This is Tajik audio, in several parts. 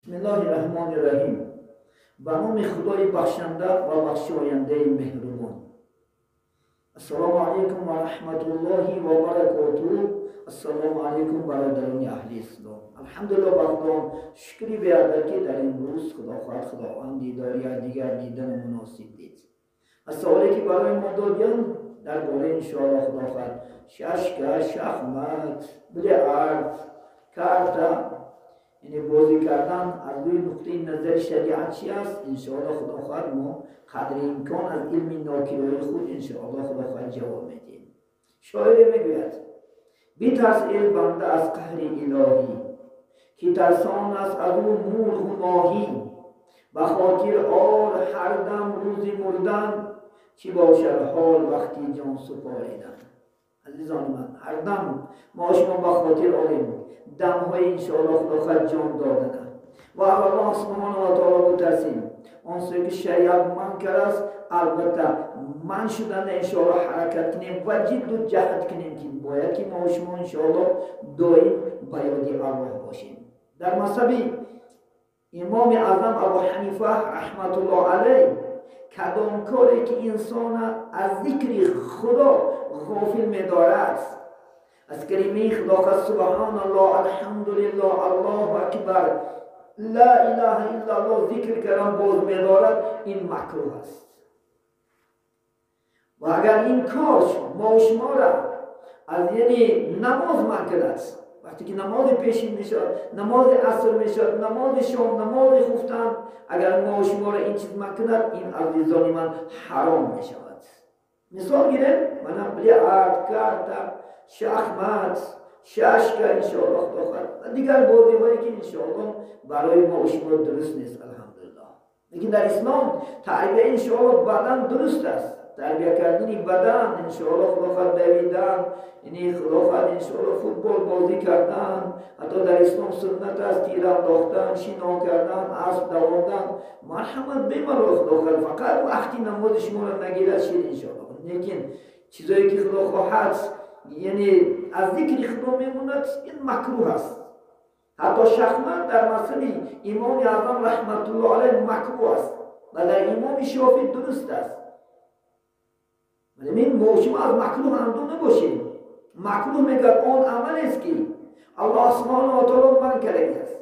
Бисмиллоҳи раҳмони раҳим. Ба номи Худои бахшанда ва бахшояндаи меҳрубон. Ассалому алайкум ва раҳматуллоҳи ва баракотуҳ. Ассалому алайкум, бародарони аҳли ислом. Алҳамдулиллоҳ, ба Худо шукри беадад, ки дар ин рӯз, Худо хоҳад, Худованд дидори якдигар дидану муносиб дид. Аз саволе ки барои мо додиянд дар бораи, иншоаллоҳ, Худо хоҳад, шашка, шахмат, билиард, карта, яъне бозӣ кардан аз рӯи нуқтаи назари шариат чи аст, иншоаллоҳ, Худо хоҳад, мо қадри имкон аз илми нокирои худ, иншоаллоҳ, Худо хоҳад, ҷавоб медиҳем. Шоире мегӯяд: «Битарс, эй банда, аз қаҳри илоҳӣ, ки тарсон аст аз ӯ мурғу моҳӣ. Ба хотир ор ҳар дам рӯзи мурдан, чӣ бошад ҳол вақти ҷон супоридан». Азизони ман, ҳар дам мо шумо ба хотир орем дамҳои, иншоаллоҳ, Худо хоҳад, ҷон додана ва аз Аллоҳ субҳонаҳу ва таоло бутарсем. Он суе ки шариат манъ кардааст, албатта, манъ шуданда, иншоаллоҳ, ҳаракат кунем ва ҷидду ҷаҳд кунем, ки бояд ки мо шумо, иншоаллоҳ, доим ба ёди Аллоҳ бошем. Дар мазҳаби Имоми Аъзам Абу Ҳанифа раҳматуллоҳ алайҳ, кадом коре ки инсона аз зикри Худо ғофил медорад, аз калимаи Худо субҳаналлоҳ, алҳамдулиллоҳ, Аллоҳу акбар, ла илаҳа иллаллоҳ зикр кардан боз медорад, ин макрӯҳ аст. Ва агар ин кор мо шуморо аз, яъне, намоз манъ кунад, вақте ки намози пешин мешавад, намози аср мешавад, намози шом, намози хуфтан, агар мо шуморо ин чиз манъ кунад, ин, азизони ман, ҳаром мешавад. Мисол гирем, мана билиард, карта, шахмат, шашка, иншоаллоҳ, Худо хоҳад, ва дигар бозиҳое ки, иншоаллоҳ, барои мо шумо дуруст нест, алҳамдулиллоҳ. Лекин дар ислом тарбия, иншоаллоҳ, бадан дуруст аст. Тарбия кардани бадан, иншоаллоҳ, Худо хоҳад, давидан, яъне, Худо хоҳад, иншоаллоҳ, футбол бозӣ кардан, ҳатто дар ислом суннат аст тир андохтан, шино кардан, асп давондан, марҳамат, бемалол, Худо хоҳад, фақат вақти намози шуморо нагирад шид, иншоаллоҳ. Лекин чизое ки, Худо хоҳад, яъне аз зикри Худо мемонад, ин макрӯҳ аст. Ҳатто шахмат дар мазҳаби Имоми Аъзам раҳматуллоҳ алайҳ макрӯҳ аст ва дар Имоми Шофӣ дуруст аст. Вале мо шумо аз макрӯҳ андо набошем. Макрӯҳ, мегӯяд, он амалест, ки Аллоҳ субҳонаҳу ва таоло манъ кардагиаст.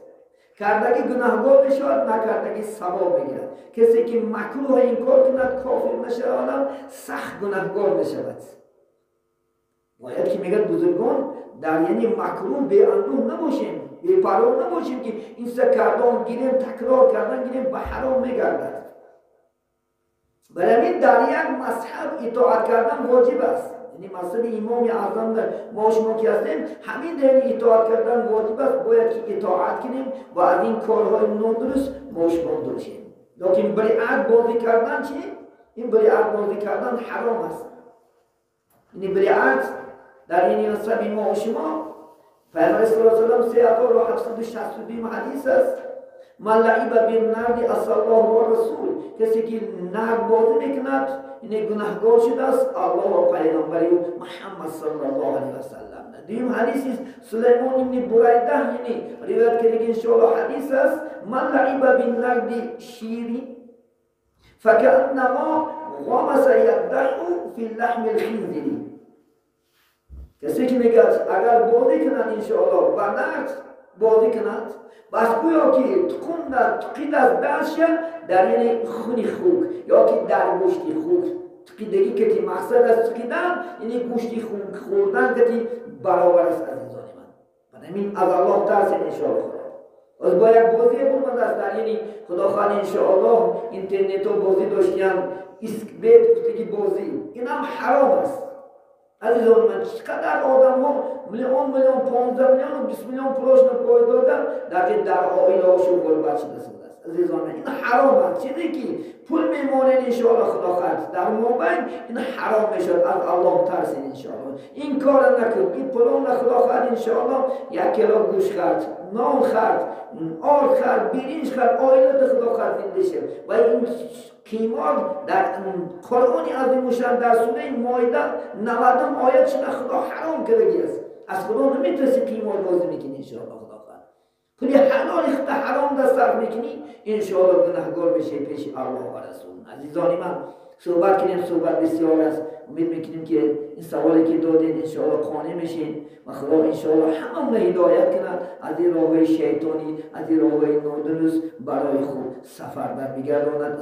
Кардагӣ гунаҳгор мешавад, накардагӣ савоб мегирад. Касе ки макрӯҳа инкор кунад, кофир нашавадам, сахт гунаҳгор мешавад. Бояд ки, мегӯяд бузургон, дар, яъне, макрӯҳ беандӯҳ набошем, бепарво набошем, ки инса кардон гирем, такрор кардан гирем, ба ҳаром мегардад. Барои ҳамин дар як мазҳаб итоат кардан воҷиб аст, яъне мазҳаби Имоми Аъзам мо шумо ки ҳастем, ҳамин яъне итоат кардан воҷиб аст. Бояд ки итоат кунем ва аз ин корҳои нодуруст мо шумо дур шем. Лекин билиард бозӣ кардан чи? Ин билиард бозӣ кардан ҳаром аст. Яъне билиард дар ин мазҳаби мо шумо, Пайғамбар саллаллоҳу алайҳи васаллам, 3762 ҳадис аст: «من لعب بالنرد عصى الله ورسوله». Касе ки нард бозӣ мекунад, ине гунаҳгор шудааст Аллоҳ ва пайғамбари ӯ Муҳаммад саллаллоҳу алайҳи васаллам. Дуюм ҳадис Сулаймон ибни Бурайда, яъне, ривоят кардаги, иншоаллоҳ, ҳадис аст: «من لعب بالنرد шири فكأنما غمس يده في لحم الخنزير». Касе ки, мегӯяд, агар бозӣ кунад, иншоаллоҳ, ба нард бозӣ кунад, бас гӯё ки туқунда туқидааст дастша дар, яъне, хуни хук ё ки дар гӯшти хук туқидагӣ кати. Мақсад аз туқидан, яъне, гӯшти хук хӯрдан кати баробар аст. Азизони ман, барамин аз Аллоҳ тарсед, иншоаллоҳ. Оз бо як бозие бурмадааст дар, яъне, Худо хоҳад, иншоаллоҳ, интернето бозӣ доштиян, искбет гуфтаги бозӣ, инам ҳаром аст. Азизони ман, чӣ қадар одамҳо миллион миллион, 15 миллиону 20 миллион пулошно бой додан, дар оилаҳошон ғурбат шуда истодааст. Азизон ман, ин ҳаром аст. Чизе ки пул мемонед, иншоаллоҳ, Худо хоҳад, дар мобайн, ин ҳаром мешавад. Аз Аллоҳ тарсед, иншоаллоҳ, ин кора накун. Ин пулона, Худо хоҳад, иншоаллоҳ, 1 кило гӯшт хард, нон хард, орд хард, биринҷ хард, оилата, Худо хоҳад, зинда шав. Ва ин қимор дар Қуръони азимушшан, дар сураи Моида, 90-ум оят шуна Худо ҳаром кардагӣ аст. Аз Худо наметарси, қимор бозӣ мекунӣ, иншоаллоҳ, Худо хоҳад. Пули ҳалоли худта ҳаром да сарф мекунӣ, иншоалло гунаҳгор мешавӣ пеши Аллоҳ ва Расул. Азизони ман, суҳбат кунем, суҳбат бисёр аст. Умед мекунем, ки ин саволе ки додед, иншоалло қонеъ мешем ва Худо иншоалло ҳамамро ҳидоят кунад, аз ин роҳҳои шайтонӣ, аз ин роҳҳои нодуруст барои худ сафар бармегардонад.